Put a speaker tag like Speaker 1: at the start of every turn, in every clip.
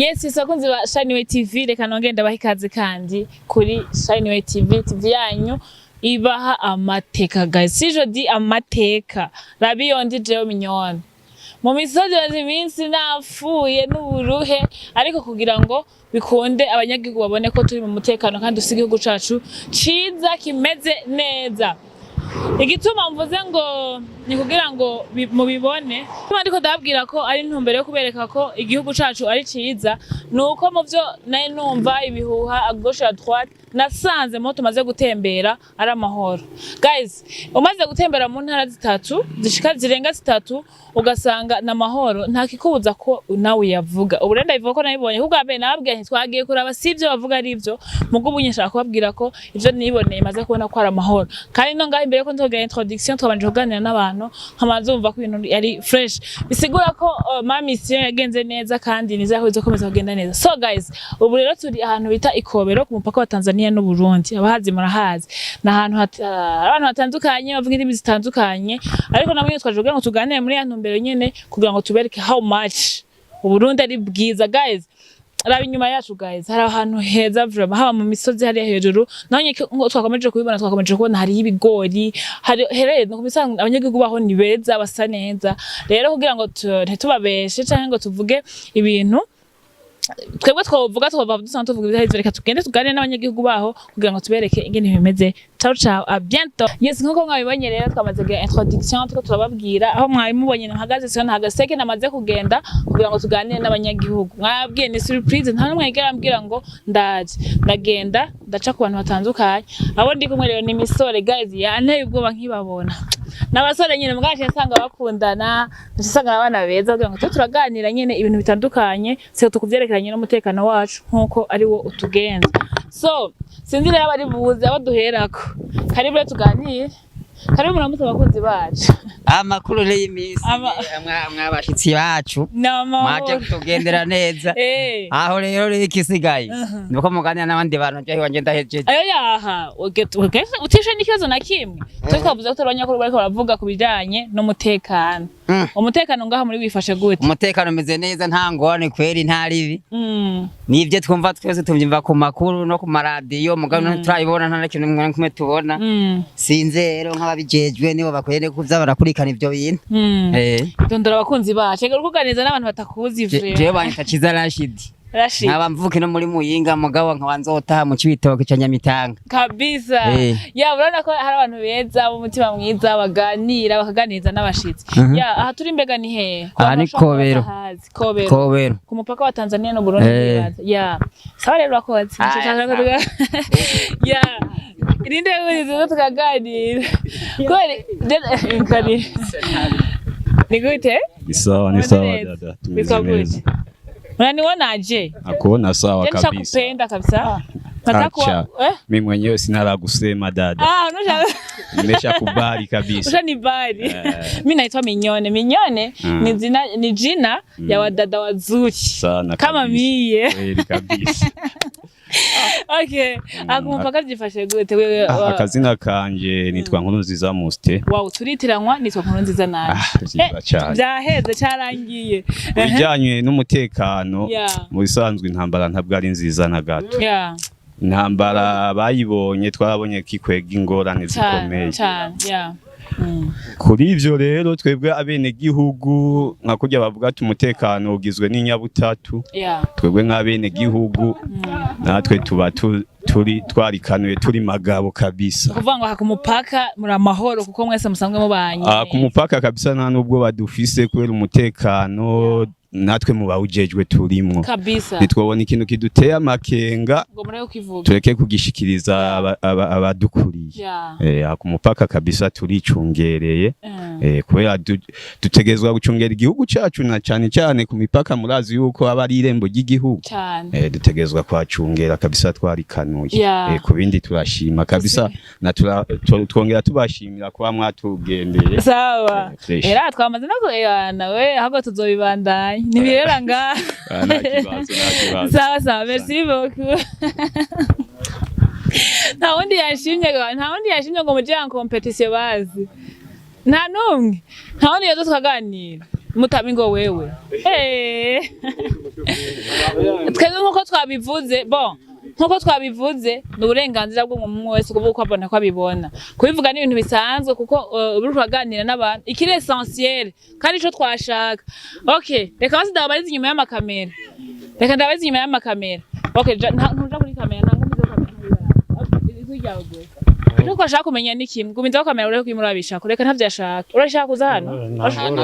Speaker 1: Yes, bakunzi ba Shine TV, reka nongere ndabaha ikaze kandi kuri Shine TV, TV yanyu ibaha amateka. Guys, si je dis amateka, rabiyo ndi jewe Mignone mu misozi, maze iminsi napfuye n'uburuhe, ariko kugira ngo bikunde abanyagihugu babone ko turi mu mutekano kandi dufise igihugu cacu ciza kimeze neza. Igituma mvuze ngo ni kugira ngo mubibone, igituma ndiko ndababwira ko ari intumbero yo kubereka ko igihugu cacu ari ciza, ni uko mu vyo nari numva ibihuha à gauche, à droite, nasanze mo tumaze gutembera ari amahoro. Guys, umaze gutembera mu ntara zitatu zishika, zirenga zitatu, ugasanga ni amahoro, nta kikubuza ko nawe yavuga. Ubu rero ndabivuga ko nabibonye. Kubwa mbere nababwiye nti twagiye kuraba si ivyo bavuga ari ivyo mugo, ubu nshaka kubabwira ko ivyo niboneye maze kubona ko ari amahoro. Kandi no ngaho imbere ko ntogira introduction, twabanje kuganira n'abantu, nkamaze umva ko ibintu yari fresh, bisigura ko ma mission yagenze neza kandi nizera ko bizokomeza kugenda neza. So guys, ubu rero turi ahantu bita Ikobero, ku mupaka wa Tanzania n'u Burundi. Abahazi murahazi, ni ahantu abantu batandukanye bavuga indimi zitandukanye, ariko namwe twaje kugira ngo tuganire muri ya ntumbero nyene, kugira ngo tubereke how much Uburundi ari bwiza. Guys, raba inyuma yacu. Guys, hari ahantu heza vraiment, haba mu misozi hariya hejuru naho nyene nko twakomeje kubibona, twakomeje kubona hariyo ibigori, hari hereye no kumisanga. Abanyagihugu baho ni beza, basa neza. Rero kugira ngo ntitubabeshe canke ngo tuvuge ibintu twebwe twovuga, twova dusanzwe tuvuga ibidaheze, reka tugende tuganire n'abanyagihugu baho kugira ngo tubereke ingene bimeze. Ciao ciao, à bientôt. Yes, nkuko mwabibonye rero, twamaze kugira introduction, turiko turababwira aho mwari mubonye mpagaze. Siho nahagaze, seke namaze kugenda kugira ngo tuganire n'abanyagihugu. Mwabwiye ni surprise, nta n'umwe yigera ambwira ngo ndaje. Ndagenda ndaca ku bantu batandukanye. Abo ndi kumwe rero ni imisore. Guys, yanteye ubwoba nkibabona, n'abasore nyine mugabo nsanga bakundana, nsanga abana beza, kugira ngo tube turaganira nyine ibintu bitandukanye, se tukuvyerekeranye n'umutekano wacu nkuko ari wo utugenza. So sinzi rero abari buze abo duherako. Karibu rero tuganire, karibu, muramutse abakunzi bacu.
Speaker 2: Amakuru rero y'iminsi? Mwabashitsi bacu
Speaker 1: N'amahoro.
Speaker 2: mwaje kutugendera neza. Aho rero ikisigaye nuko muganira n'abandi bantu, je iwanje ndahejeje.
Speaker 1: Ayo yaha utishe n'ikibazo na kimwe. Twe twavuze ko turi abanyakuru bariko baravuga ku bijanye n'umutekano. Umutekano ngaha muri wifashe gute?
Speaker 2: Umutekano umeze neza, nta ngorane kweri, nta ribi. Nivyo twumva twese tuvyumva ku makuru no ku maradiyo, mugabo ntiturabibona, nta na kintu na kimwe tubona. Sinzi rero nk'ababijejwe nibo bakwiye kuza barakurikirana ivyo bintu.
Speaker 1: Dondora abakunzi bacu, ega urikuganiriza n'abantu batakuzi.
Speaker 2: Jewe banyita Ciza Rashidi.
Speaker 1: Rashid.
Speaker 2: Nkaba mvuke no muri Muyinga, mugabo nkaba nzotaha mu Cibitoke ca Nyamitanga.
Speaker 1: Kabisa. Ya, urabona ko hari abantu beza b'umutima mwiza baganira, bakaganiriza n'abashitsi. Ya, aha turi mbega ni hehe? Ku
Speaker 2: Aha
Speaker 1: bantu
Speaker 2: ni
Speaker 1: bashobora kuba
Speaker 2: Kobero.
Speaker 1: batahazi. Kobero.
Speaker 2: Kobero.
Speaker 1: Ku mupaka wa Tanzania n'u Burundi. Ndibaza. Ya, sawa rero, urakoze.
Speaker 2: Aya,
Speaker 1: Nico nshaka
Speaker 2: sawa.
Speaker 1: Ya, irinde wese tukaganira kubera kari ni gute?
Speaker 3: Ni sawa, ni
Speaker 1: Umeze
Speaker 3: sawa.
Speaker 1: neza?
Speaker 3: Dada, tumeze
Speaker 1: Witwa
Speaker 3: neza.
Speaker 1: gute? Unanionaje?
Speaker 3: Nakuona sawa
Speaker 1: Je
Speaker 3: kabisa.
Speaker 1: nishakupenda kabisa. Nataka kuwa
Speaker 3: Acha.
Speaker 1: eh?
Speaker 3: Mimi mwenyewe sina la kusema, dada.
Speaker 1: Ah, unasha
Speaker 3: Nimeshakubali kabisa.
Speaker 1: Ushanibali.
Speaker 3: Eh.
Speaker 1: Mi naitwa Mignone. Mignone ni jina ya wadada wazuri
Speaker 3: Sana
Speaker 1: kama
Speaker 3: kabisa.
Speaker 1: mie.
Speaker 3: Kweli kabisa.
Speaker 1: Okay. Akumupaka byifashe gute wewe?
Speaker 3: Ah, akazina kanje nitwa Nkurunziza Muste.
Speaker 1: Wow, turitiranwa, nitwa Nkurunziza nanje.
Speaker 3: Ah, vyiza cyane.
Speaker 1: Byaheze, cyarangiye.
Speaker 3: Bijyanye n'umutekano, mu bisanzwe intambara ntabwo ari nziza na gato. Intambara bayibonye, twarabonye ko ikwega ingorane
Speaker 1: Cyane
Speaker 3: zikomeye.
Speaker 1: cyane. Yeah.
Speaker 3: Kuri ivyo rero, twebwe abenegihugu, nka kurya bavuga ati umutekano ugizwe n'inyabutatu, twebwe nk'abenegihugu natwe tuba turi twarikanuye, turi magabo kabisa.
Speaker 1: Kuvuga ngo aha ku mupaka muri amahoro kuko mwese musanzwe mubanye.
Speaker 3: Ah, ku mupaka kabisa nta nubwo badufise kubera umutekano natwe mu bawujejwe turimwo. Ntitwobona ikintu kiduteye amakenga
Speaker 1: ngo mureke kukivuga.
Speaker 3: Tureke kugishikiriza abadukuriye. Aha ku mupaka kabisa turicungereye. Kubera dutegerezwa gucungera igihugu cacu, na cane cane ku mipaka, murazi yuko aba ari irembo ry'igihugu. Dutegerezwa kuhacungera kabisa twarikanuye. Ku bindi turashima kabisa na twongera tubashimira kuba mwatugendeye.
Speaker 1: Sawa.
Speaker 3: Fresh.
Speaker 1: Era twamaze no kurebana we, ahubwo tuzobibandanya ntibirera ngaha.
Speaker 3: Ah, nta kibazo, nta kibazo.
Speaker 1: Sawa sawa, merci beaucoup. Nta wundi yashimye, nta wundi yashimye ngo muje en compétition bazi, nta numwe, nta wundi yaza tukaganira mutabi ngo wewe. Eh. Twebwe nkuko twabivuze, bon, nkuko twabivuze, ni uburenganzira bw'umuntu wese kuvuga uko abona, ko abibona. Kubivuga ni ibintu bisanzwe, kuko uri uraganira n'abantu, ikiri essentiel kandi ico twashaka. Okay, reka basi ndababarize inyuma y'amakamera, reka ndababarize inyuma y'amakamera. Okay, ntuja kuri kamera, nta ngumiza kamera, ijwi ryawe gusa. Icyo twashaka kumenya ni kimwe: gumizaho kamera, ureke kuyimurabishaka, reka ntavyo ashaka. Urashaka kuza hano,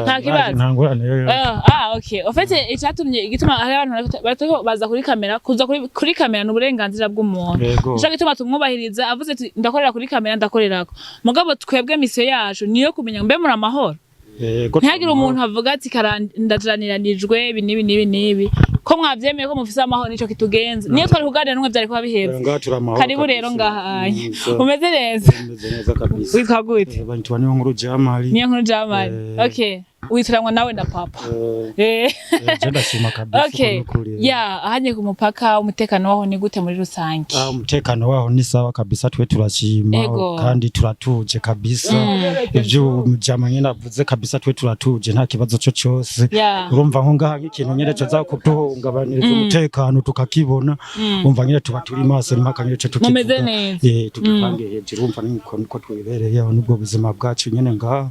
Speaker 1: nta kibazo.
Speaker 4: Nta ngorane yo.
Speaker 1: Ah, okay. En fait, icatumye, igituma hari abantu bariko baza kuri kamera, kuza kuri kamera ni uburenganzira bw'umuntu. Nico gituma tumwubahiriza, avuze ati ndakorera kuri kamera, ndakorerako. Mugabo twebwe mission yacu niyo kumenya mbe muri amahoro.
Speaker 4: Yego.
Speaker 1: Ntihagire umuntu avuga ati ndajaraniranijwe ibi n'ibi n'ibi n'ibi. Ko mwavyemeye ko mufise amahoro, nico kitugenza. Niyo twari kuganira n'umwe vyari kuba biheze.
Speaker 4: Ngaha turi amahoro
Speaker 1: Karibu rero
Speaker 4: kabisa.
Speaker 1: ngaha.
Speaker 4: So,
Speaker 1: Umeze neza?
Speaker 4: Umeze neza kabisa.
Speaker 1: Witwa gute?
Speaker 4: Banyitwa Niyo Nkuru Jamali.
Speaker 1: Niyo Nkuru Jamali. Okay. Witiranwa nawe na papa.
Speaker 4: Je ndashima kabisa. Uko nukuri.
Speaker 1: Ya, ahanye ku mupaka umutekano waho ni gute muri rusange?
Speaker 4: Ah, umutekano waho ni sawa kabisa, twe turashima kandi turatuje kabisa. Ivyo mujama nyene avuze kabisa, twe turatuje, nta kibazo cyo cyose. Urumva nko ngaha nk'ikintu nyene coza kuduhungabaniriza umutekano tukakibona, umva nyene tuba turi maso mpaka nyene co tukivuga.
Speaker 1: Mumeze neza.
Speaker 4: Tugipange hejuru, urumva niko twibereyeho, nubwo buzima bwacu nyene ngaha.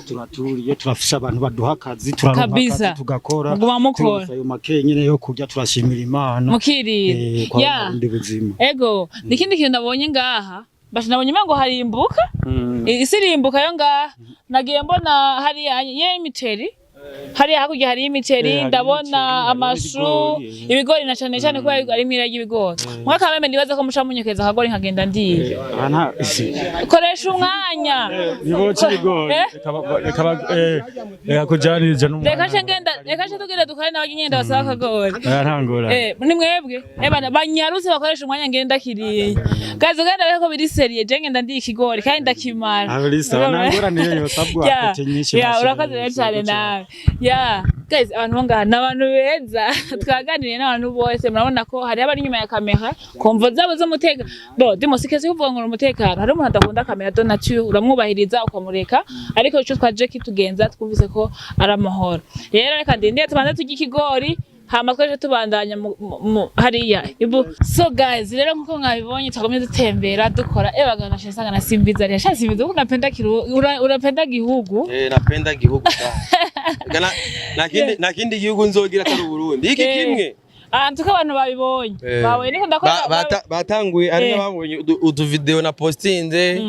Speaker 4: Turaturiye, turafisha abantu baduha akazi, turaronka akazi tugakora.
Speaker 1: Muguma mukora.
Speaker 4: Turonse ayo make nyene yo kurya, turashimira Imana.
Speaker 1: Mukirira.
Speaker 4: Kwa bundi buzima.
Speaker 1: Ego, nikindi kintu nabonye ngaha. Basha nabonye ngo harimbuka. Isi irimbuka yo ngaha. Nagiye mbona hariya ye imiceri. Hariya hakurya hari imiceri,
Speaker 4: Hari
Speaker 1: ndabona
Speaker 4: imiceri, hariho
Speaker 1: amashu,
Speaker 4: ibigori,
Speaker 1: ibigori na cane cane kubera ari mwira ry'ibigori. Mwaka meme nibaza ko muca munyokeza akagori nkagenda ndiye.
Speaker 4: Aha nta
Speaker 1: Koresha umwanya.
Speaker 4: niboca ibigori. Reka reka kujanirije n'umwana.
Speaker 1: Reka nce ngenda, reka nce tugende dukore nawe ngenda basaba akagori.
Speaker 4: Oya, nta ngorane.
Speaker 1: Ni mwebwe. Bana banyarutse bakoresha umwanya, ngenda kiriye. Kazi ugenda ko biri sérieux, je ngenda ndiye ikigori kandi ndakimara.
Speaker 4: Ah, biri sawa, nta ngorane yo yosabwa apete nyinshi.
Speaker 1: Ya, urakoze rero cyane nawe. Ya, guys, abantu bo ngaha ni abantu beza. Twaganiriye n'abantu bose, murabona ko hari abari inyuma ya kamera, kumvo zabo z'umutekano. Bo, dimo sikese kuvuga ngo ni umutekano. Hari umuntu adakunda kamera de nature, uramwubahiriza ukamureka, ariko ico twaje kitugenza twumvise ko ari amahoro. Rero reka ndindire tubanze turye ikigori, hama twaje tubandanya hariya ibu. So guys, rero nkuko mwabibonye, twagumye dutembera dukora ebaga na nsanga na Simbiza ariya sha. Simbiza, uko unapenda kiru unapenda gihugu.
Speaker 5: Napenda gihugu sana. Ega na kindi gihugu nzogira atari Uburundi. Iki kimwe.
Speaker 1: Ah, tuko abantu babibonye babonye niko ndakora.
Speaker 5: Batanguye ari n'ababonye udu video na postinze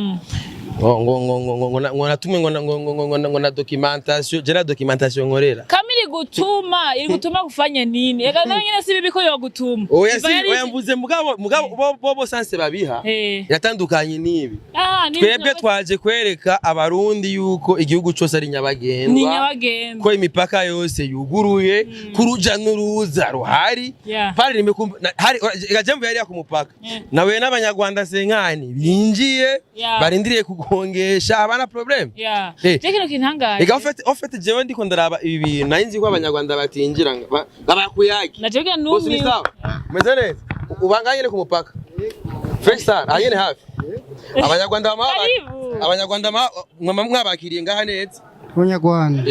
Speaker 5: ngo ngo ngo ngo ngo ngo natumwe ngo ngo ngo ngo ngo na documentation, je na documentation nkorera.
Speaker 1: Kama iri gutuma, iri gutuma kufanya nini? Ega nayo nyene si bibi ko yogutuma.
Speaker 5: Oya,
Speaker 1: Iva
Speaker 5: si oya, mvuze mugabo bo sanse babiha iratandukanye n'ibi.
Speaker 1: Ah, ni
Speaker 5: Twebwe twaje kwereka abarundi yuko igihugu cose ari nyabagendwa,
Speaker 1: ni nyabagendwa,
Speaker 5: ko imipaka yose yuguruye, kuruja n'uruza ruhari. Pari hari gajembo yari ku mupaka nawe n'abanyarwanda senkani binjiye barindiriye kugongesha abana problème.
Speaker 1: Je kino kintangaje.
Speaker 5: Ega au fait jewe ndiko ndaraba ibi bintu, nari nzi ko abanyarwanda batinjira babakuyagi.
Speaker 1: Na jewe
Speaker 5: Bose ni
Speaker 1: numiwe.
Speaker 5: sawa, umeze neza, ubanga nyene ku mupaka fresh sana, aha nyene hafi abanyarwanda bama
Speaker 1: Karibu.
Speaker 5: Abanyarwanda mwabakiriye ngaha neza.
Speaker 6: Abanyarwanda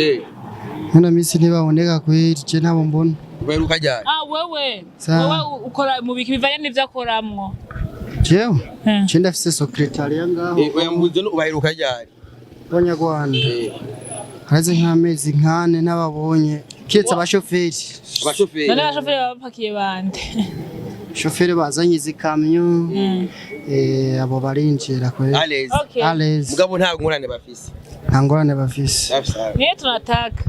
Speaker 6: ino minsi ntibaboneka kweri, je ntabo mbona.
Speaker 5: Uheruka ryari?
Speaker 1: Ah, wewe.
Speaker 6: Sawa.
Speaker 1: Wewe ukora mu biki bivanye n'ivyo akoramwo?
Speaker 6: Jewe je ndafise secrétariat ngaho.
Speaker 5: Oya, mbuze no ubaheruka ryari?
Speaker 6: Abanyarwanda haraze nk'amezi nkane ntababonye, kiretse abashoferi.
Speaker 5: Abashoferi.
Speaker 1: None abashoferi baba bapakiye bande?
Speaker 6: Shoferi bazanye izi kamyo, abo barinjira kweri.
Speaker 5: Alezi.
Speaker 1: Okay.
Speaker 6: Alezi.
Speaker 5: Mugabo nta ngorane bafise.
Speaker 6: Nta ngorane bafise.
Speaker 5: Safi safi.
Speaker 1: Niyo tunataka.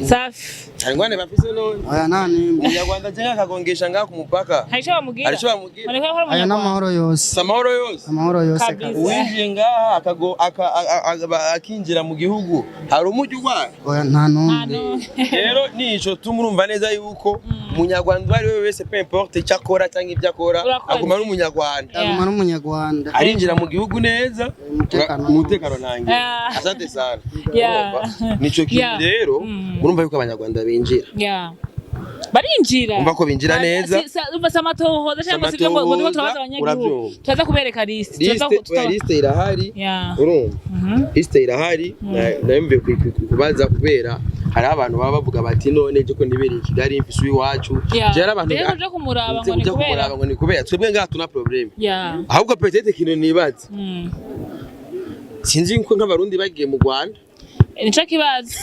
Speaker 1: Safi.
Speaker 5: Nta ngorane bafise none.
Speaker 6: Oya, nta nimwe.
Speaker 5: Umunyarwanda je akagongesha ngaha ku mupaka,
Speaker 1: Hari ico bamubwira?
Speaker 5: Hari ico bamubwira?
Speaker 1: Bareka ko ari
Speaker 6: Aya
Speaker 1: umunyarwanda.
Speaker 6: n'amahoro yose.
Speaker 5: Si amahoro yose?
Speaker 6: Amahoro yose
Speaker 1: Kabisa.
Speaker 6: kabisa.
Speaker 5: Uwinjiye ngaha akago akinjira mu gihugu, hari umujyi urwaye?
Speaker 6: Oya, nta n'umwe.
Speaker 1: N'umwe.
Speaker 5: Rero nico tumurumva neza yuko umunyarwanda uwo ari we wese, peu importe icyo akora cyangwa ibyo akora,
Speaker 1: Urakoze.
Speaker 5: aguma ari umunyarwanda.
Speaker 6: Aguma n'umunyarwanda.
Speaker 5: Arinjira mu gihugu neza.
Speaker 6: Umutekano.
Speaker 5: Umutekano ntange. Asante sana. Urumva? Nico kintu rero, murumva yuko abanyarwanda binjira.
Speaker 1: Barinjira.
Speaker 5: Umva ko binjira neza.
Speaker 1: Umva si amatohoza cyangwa se ibyo ngo turiko turabaza abanyagihugu.
Speaker 5: Urabyumva.
Speaker 1: Turaza kubereka liste.
Speaker 5: Liste, oya, liste irahari. Urumva, liste irahari. Nayo mvuye kubaza kubera hariho abantu baba bavuga bati: "None je ko nibereye i Kigali, mfise uw'iwacu?" Je hari abantu
Speaker 1: Rero uje kumuraba ngo ni
Speaker 5: ujya
Speaker 1: kubera
Speaker 5: kumuraba ngo ni kubera twebwe ngaha tuna problème. Ahubwo peut-être ikintu nibaza, sinzi ko nk'Abarundi bagiye mu Rwanda.
Speaker 1: Nico kibazo,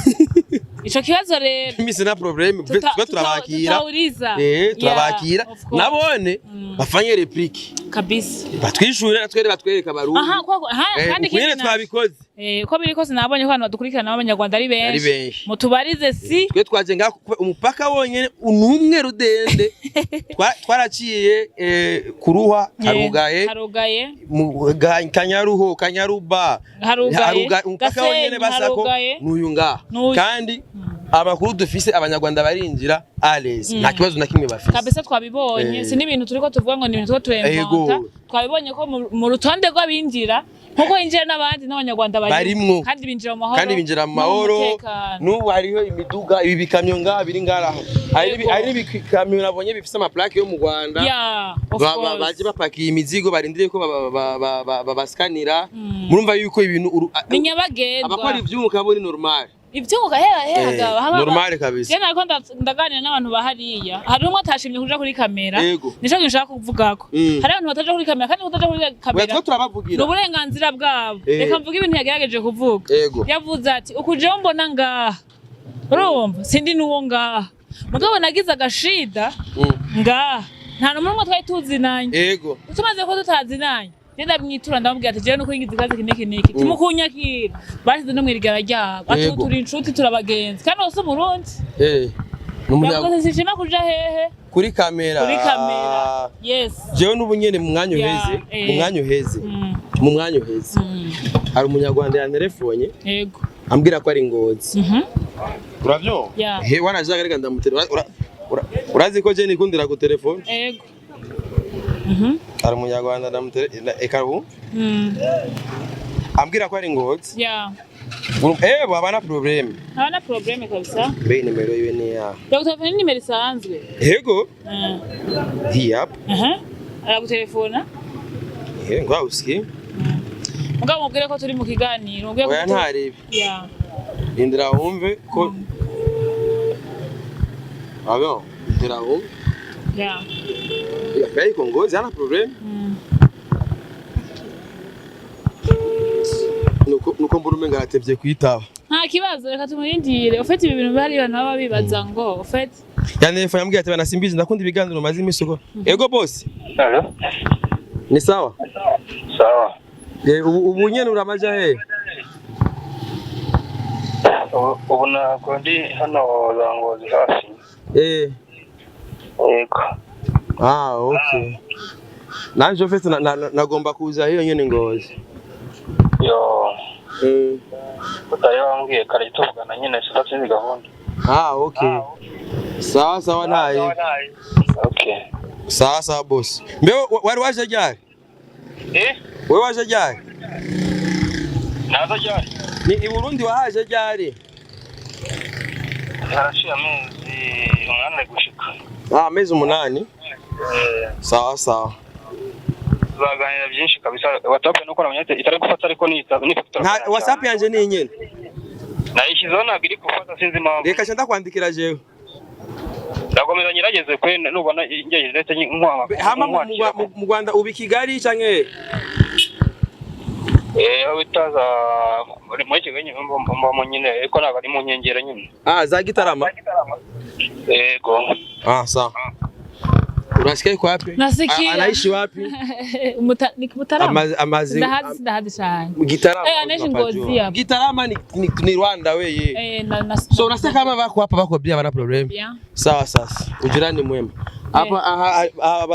Speaker 1: ico kibazo rero.
Speaker 5: Imisi na problème, twe turabakira.
Speaker 1: Tutauliza.
Speaker 5: Turabakira.
Speaker 1: Yeah, of course.
Speaker 5: Nabone bafanye réplique.
Speaker 1: Kabisa.
Speaker 5: Batwishure, natwere batwereka Abarundi.
Speaker 1: Aha kwa aha. Kandi
Speaker 5: Uku nyene
Speaker 1: ikindi
Speaker 5: twabikoze.
Speaker 1: Uko biri kose nabonye ko abantu badukurikirana b'Abanyarwanda ari benshi.
Speaker 5: Ari benshi.
Speaker 1: Mutubarize si
Speaker 5: Twe twaje ngaha kuko umupaka wonyene unumwe rudende. Twaraciye kuruha harugaye.
Speaker 1: Harugaye.
Speaker 5: Mu Kanyaruho, Kanyaruba.
Speaker 1: Harugaye.
Speaker 5: Umupaka
Speaker 1: Gasenyi,
Speaker 5: wonyene basako
Speaker 1: harugaye.
Speaker 5: n'uyu ngaha.
Speaker 1: N'uyu.
Speaker 5: Kandi amakuru dufise, Abanyarwanda barinjira à l'aise, nta kibazo na kimwe bafise.
Speaker 1: Kabisa, twabibonye. Si n'ibintu turiko tuvuga ngo ni ibintu turiko turemvanta. Twabibonye ko mu rutonde rw'abinjira, nkuko hinjira n'abandi, n'Abanyarwanda
Speaker 5: Barimwo.
Speaker 1: kandi binjira mu mahoro.
Speaker 5: Kandi binjira mu
Speaker 1: no mu
Speaker 5: mahoro.
Speaker 1: mutekano.
Speaker 5: N'ubu hariho imiduga, ibi bikamyo ngaha biri ngaha, hari n'ibikamyo nabonye bifise amaplaque yo mu Rwanda.
Speaker 1: Yeah, of course.
Speaker 5: Baje bapakiye imizigo, barindiriye ko babaskanira. Murumva yuko ibintu
Speaker 1: Ni nyabagendwa.
Speaker 5: abakora ivyunguka bo ni normal.
Speaker 1: Ivyunguka hera hera.
Speaker 5: Normal kabisa.
Speaker 1: Je nariko ndaganira n'abantu bahariya, hari umwe atashimye kuja kuri kamera. Nico kintu nshaka kuvugako. Hari abantu bataja kuri kamera, kandi kutaja kuri
Speaker 5: Oya,
Speaker 1: kamera
Speaker 5: twe
Speaker 1: ni
Speaker 5: turabavugira.
Speaker 1: uburenganzira bwabo. Reka mvuge ibintu yagerageje kuvuga. Yavuze ati: "Ukujeho mbona ngaha, urumva sindi n'uwo ngaha, mugabo nagize agashida ngaha, nta n'umwe twari tuzinanye. Tumaze ko tutazinanye, je ndamwitura, ndamubwira ati jewe nuko ngize ikibazo iki n'iki n'iki, timukunyakira bashyize no mwirigara ryabo." Ati: "Turi inshuti, turabagenzi, kandi wose Umurundi." Yavuze ati: "Sinshima kuja hehe?"
Speaker 5: Kuri kamera.
Speaker 1: Kuri kamera, yes.
Speaker 5: Jewe n'ubu nyene mu mwanya uheze, mu mwanya uheze, mu mwanya uheze, hari Umunyarwanda yanterefonye, ambwira ko ari Ngozi. Uravyumva?
Speaker 1: Yeah.
Speaker 5: He wanajaga, reka ndamutere. Urazi ko je nikundira ku telefone. Hari Umunyarwanda ndamutere, eka ubu ambwira ko ari Ngozi. Baba na problème.
Speaker 1: Nta problème kabisa.
Speaker 5: Mbe nimero yiwe ni ya
Speaker 1: Yagutelefona nimero isanzwe?
Speaker 5: Yego. Hii hapa.
Speaker 1: Aha, aragutelefona.
Speaker 5: Ngoja usikie.
Speaker 1: Mugabo mubwire ko turi mu kiganiro, mubwire ko
Speaker 5: Oya, ntarebe. Indira wumve ko Abo, indira wumve. Ya iko Ngozi, hana problème. Nuko mbura umenga aratevye kwitaba.
Speaker 1: Nta kibazo, reka tumurindire. Ufite ibi bintu bihari, abantu baba bibaza ngo ufite
Speaker 5: Yantelefone yambwiye ati: "Bana Simbizi, ndakunda ibiganiro maze imisi uko." Ego boss.
Speaker 7: Halo?
Speaker 5: Ni sawa?
Speaker 7: Sawa.
Speaker 5: Ubu nyene uramaja he?
Speaker 7: Ubu ntabwo ndi hano za Ngozi hafi. Yego.
Speaker 5: Ah, okay. Nanje ufite nagomba kuza hiyo nyene Ngozi.
Speaker 7: Yo, utari wambwiye kare tuvugana nyine sinzi gahunda.
Speaker 5: Ah, okay. Sawa sawa, ntaye.
Speaker 7: Okay.
Speaker 5: Sawa sawa boss. Mbe wari waje ryari?
Speaker 7: Eh?
Speaker 5: Wewe waje ryari?
Speaker 7: Naza ryari?
Speaker 5: Ni i Burundi wahaje ryari?
Speaker 7: Haraciye amezi 8 ari gushika.
Speaker 5: Ah, amezi 8.
Speaker 7: Eh,
Speaker 5: Sawa sawa.
Speaker 7: tuzaganira byinshi kabisa. WhatsApp nuko nabonye itari gufata, ariko ni nifata.
Speaker 5: Nta WhatsApp yanje ni nyene.
Speaker 7: Nayishyizeho ntabwo iri gufata, sinzi impamvu.
Speaker 5: Reka nca ndakwandikira jewe.
Speaker 7: Ndakomeza ngerageze kwe, nubona ngerageze ndetse nkwanga.
Speaker 5: Hama mu Rwanda uba i Kigali canke?
Speaker 7: Eh, aho bita za muri Kigali nyine mbamo nyine, ariko ntabwo ari mu nkengero nyine.
Speaker 5: Ah, za Gitarama.
Speaker 7: Yego.
Speaker 5: Ah, sawa. Unasikia iko wapi?
Speaker 1: Nasikia.
Speaker 5: Anaishi wapi?
Speaker 1: Ni Mutarama.
Speaker 5: Amazi
Speaker 1: Ndahazi, ndahazi cyane.
Speaker 5: Gitarama.
Speaker 1: Eh, anaishi Ngozi hapo.
Speaker 5: Gitarama ni Rwanda weye.
Speaker 1: Eh, na
Speaker 5: So unasikia kama wako hapa wako bia wana problem.
Speaker 1: Bien.
Speaker 5: Sawa sasa. Ujirani mwema. Hapa aha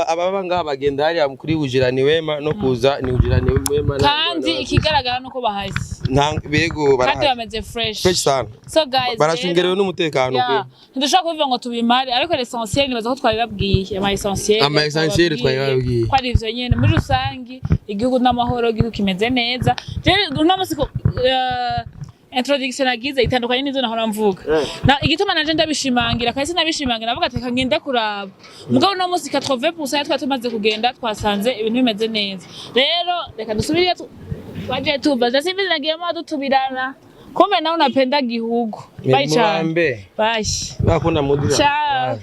Speaker 5: ababa ngaha bagenda hariya kuri ujirani wema, no kuza ni ujirani mwema
Speaker 1: Kandi ikigaragara nuko bahazi.
Speaker 5: Nta bego
Speaker 1: Kandi
Speaker 5: barahari.
Speaker 1: bameze fresh.
Speaker 5: Fresh sana.
Speaker 1: So guys,
Speaker 5: Barashungerewe n'umutekano
Speaker 1: yeah,
Speaker 5: kwe.
Speaker 1: ntidushobora kubivuga ngo tubimare, ariko l'essentiel nibaza ko twabibabwiye, ama essentiel.
Speaker 5: Ama essentiel twabibabwiye.
Speaker 1: Ko ari ivyo nyene muri rusangi, igihugu n'amahoro, igihugu kimeze neza. Rero uno munsi Introduction nagize itandukanye n'izo nahora mvuga. Na igituma nanje ndabishimangira, kandi sinabishimangira navuga ati reka ngende kuraba. Mugabo uno munsi 80% twari tumaze kugenda, twasanze ibintu bimeze neza. Rero reka dusubire twaje tuva. Simbizi nagiyemo dutubirana. Kumbe nawe unapenda gihugu. Bye cyane.
Speaker 5: Mubambe.
Speaker 1: Bye.
Speaker 5: Bakunda mudira.
Speaker 1: Ciao.